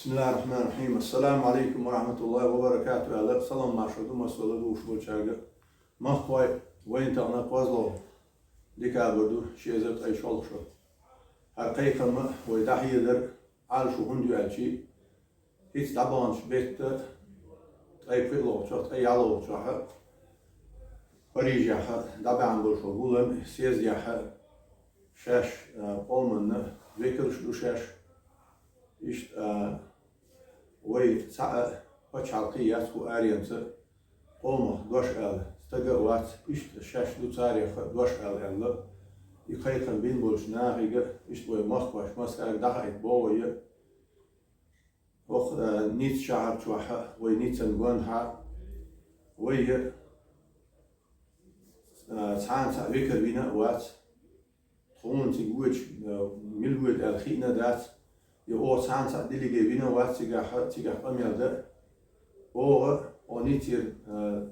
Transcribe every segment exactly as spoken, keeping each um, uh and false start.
بسم الله الرحمن الرحيم. السلام عليكم ورحمة الله وبركاته. Аьлла, салам маршо ду массо а ладувгӀаш болчаьрга. Махкой, вайна тахан кхозлагӀа декабрь ду, ши эзар ткъе шоллагӀа шу. ХӀара кхайкхам вай дӀахьедар Ӏалашо хӀунда ю аьлча, хӀинца дӀабаханча бетта ткъе пхелагӀчох, ткъе ялхлагӀчохь Парижехь дӀабаьхьна болаш бола гулам, съездехь шаьш, а, къаман векалаш ду шаьш. Иштта, а, вай цхьа а пачхьалкхе яц хӀу аренца, къамах дош ала стаг а вац, иштта шаьш ду царех дош ала аьлла. И кхайкхам бина болча нахага, иштта вай махкоша массаьрга дӀахаийта боху вай. ХӀокху, а, Ницца шахьар чохь а, вай Ниццан гонаха, вай, а, цхьана цхьа векал вина а вац. Тхуна цига воьдуш, а, мила воьду аьлла хиъна а дац. Я оха цхьана цхьа делеге вина а вац цигахь, цигахь къамел дан. Оха, оха Ниццера, а,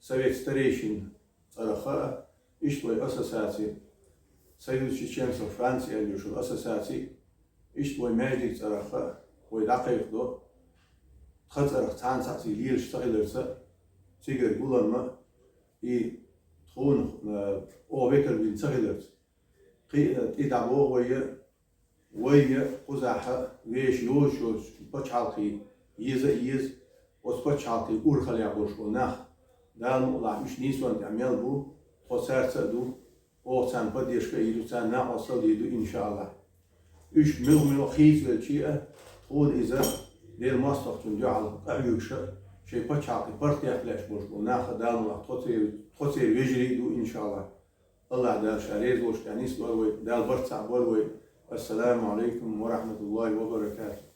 совет старейшин цӀарах а, иштта вай ассоциаци, Союз чеченцев Франции аьлла йолчу ассоциаци, иштта вай маьждиг цӀарах а, вай дӀакхайкхадо, тхан цӀарах цхьана цхьаъ цига лелаш ца хиларца, цигара гулам а, и тхуна, а, оха векал вина ца хиларца. Кхин а тӀе дӀабоху вай, вай кхузахь вешан йозуш йолчу пачхьалкхе еза а еза, оцу пачхьалкхе урхаллехь болуш болу нах. Дала мукъалахь уьш нийсонна тӀехь мел бу, тхо цаьрца а ду, оха царна поддержка а йийр ду, царна накъосталла а дийр ду, иншааллахь. Уьш муьлха-муьлха хийцавелча а, тхуна иза Делан мостагӀчунна дуьхьал къахьоьгуш а, шайн пачхьалкхе паргӀатдехьа лаьаш болуш болу нах а, Дала мукъалахь тхо церан, тхо церан вежарий а ду, иншааллахь. АллахӀ Дала Ша реза волуш тӀехь нисбойла вай, Дала барт цхьаъ бойла вай. Ассаламу Ӏалайкум ва рахьматуллахӀи ва баракатухӀ.